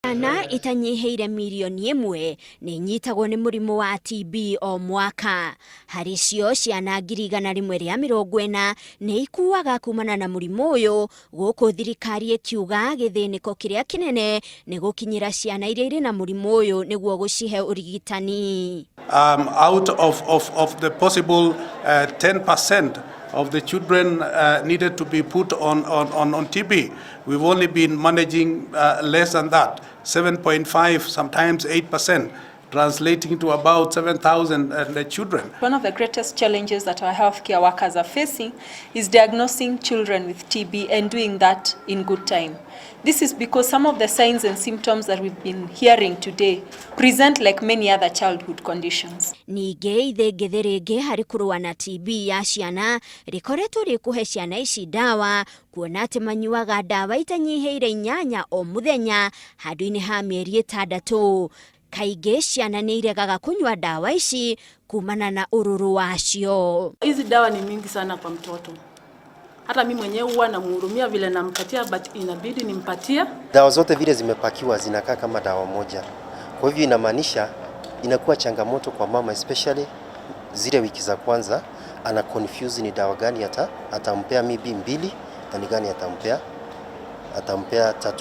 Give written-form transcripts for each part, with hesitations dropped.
Ciana itanyihĩire mirioni ĩmwe nĩ inyitagwo nĩ mũrimũ wa TB o mwaka. Harĩ cio ciana 140,000 nĩ ikuaga kumana na mũrimũ ũyũ, gũkũ thirikari ĩkiuga gĩthĩnĩko kĩrĩa kĩnene nĩ gũkinyĩra ciana iria irĩ na mũrimũ ũyũ nĩguo gũcihe ũrigitani. Out of the possible 10% of the children needed to be put on TB, we've only been managing less than that, 7.5, sometimes 8%, translating to about 7,000 children. One of the greatest challenges that our healthcare workers are facing is diagnosing children with TB and doing that in good time. This is because some of the signs and symptoms that we've been hearing today present like many other childhood conditions. Ningĩ ithĩngĩthĩ rĩngĩ harĩ kũrũa na TB ya ciana rĩkoretwo rĩkũhe ciana ici ndawa, kuona atĩ manyuaga ndawa itanyihĩire 8 o mũthenya handũ-inĩ ha mĩeri 6. Kaingĩ ciana nĩ iregaga kũnyua ndawa ici kumana na ũrũrũ wacio. Hizi dawa ni mingi sana kwa mtoto. Hata mimi mwenyewe huwa namhurumia vile nampatia, but inabidi nimpatie. Dawa zote vile zimepakiwa zinakaa kama dawa moja. Kwa hivyo inamaanisha inakuwa changamoto kwa mama, especially zile wiki za kwanza ana confuse ni dawa gani atampea maybe 2 na ni gani atampea 3.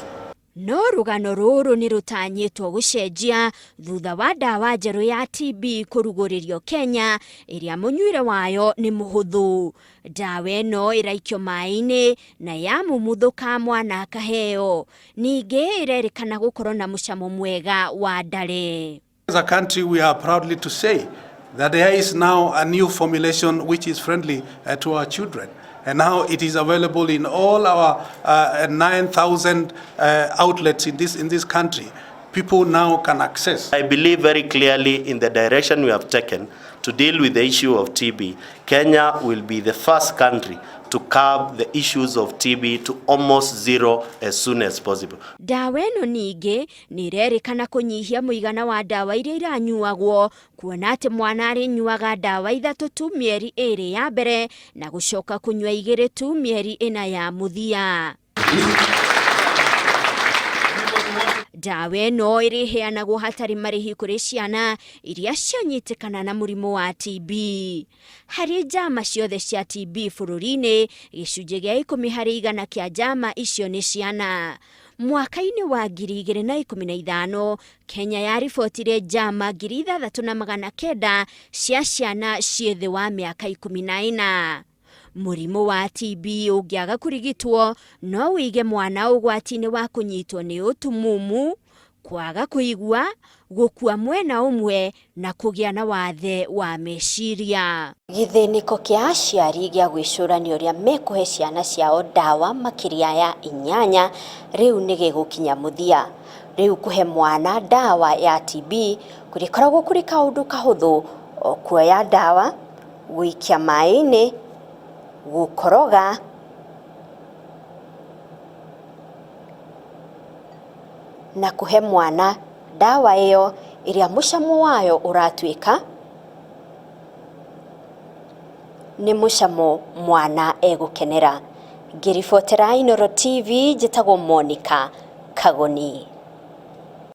No rũgano rũrũ nĩ rũtanyĩtwo gũcenjia thutha wa ndawa njerũ ya TB kũrugũrĩrio Kenya ĩrĩa mũnyuire wayo nĩ mũhũthũ. Ndawa ĩno ĩraikio maĩ-inĩ na yamumuthũka mwana akaheo. Ningĩ ĩrerĩkana gũkorwo na mũcamo mwega wa ndare. As a country, we are proudly to say that there is now a new formulation which is friendly to our children. And now it is available in all our 9,000 outlets in this country. People now can access. I believe very clearly in the direction we have taken to deal with the issue of TB. Kenya will be the first country to curb the issues of TB to almost zero as soon as possible. Ndawa ĩno ningĩ nĩ ĩrerĩkana kũnyihia mũigana wa ndawa iria iranyuagwo, kuona atĩ mwana arĩnyuaga ndawa 3 tu mĩeri 2 ya mbere na gũcoka kũnyua 2 tu mĩeri 4 ya mũthia. Ndawa ĩno ĩrĩheanagwo hatarĩ marĩhi kũrĩ ciana iria cianyitĩkana na mũrimũ wa TB. Harĩ njama ciothe cia TB bũrũri-inĩ, gĩcunjĩ gĩa ikũmi harĩ igana kĩa njama icio nĩ ciana. Mwaka-inĩ wa 2015, Kenya yaribotire njama 6,900 cia ciana ciĩ thĩ wa mĩaka 14. Mũrimũ wa TB ũngĩaga kũrigitwo no wĩige mwana ũgwati-inĩ wa kũnyitwo nĩ ũtumumu, kwaga kũigua, gũkua mwena ũmwe na kũgĩa na wathe wa meciria. Gĩthĩnĩko kĩa aciari gĩa gwĩcũrania ũrĩa mekũhe ciana ciao ndawa makĩria ya 8 rĩu nĩ gĩgũkinya mũthia. Rĩu kũhe mwana ndawa ya TB kũrĩkoragwo kũrĩ kaũndũ kahũthũ, o kuoya ndawa, gũikia maĩ-inĩ, gũkoroga na kũhe mwana ndawa ĩyo ĩrĩa mũcamo wayo ũratuĩka nĩ mũcamo mwana egũkenera. Ngĩribotera Inooro TV, njĩtagwo Monica Kagoni.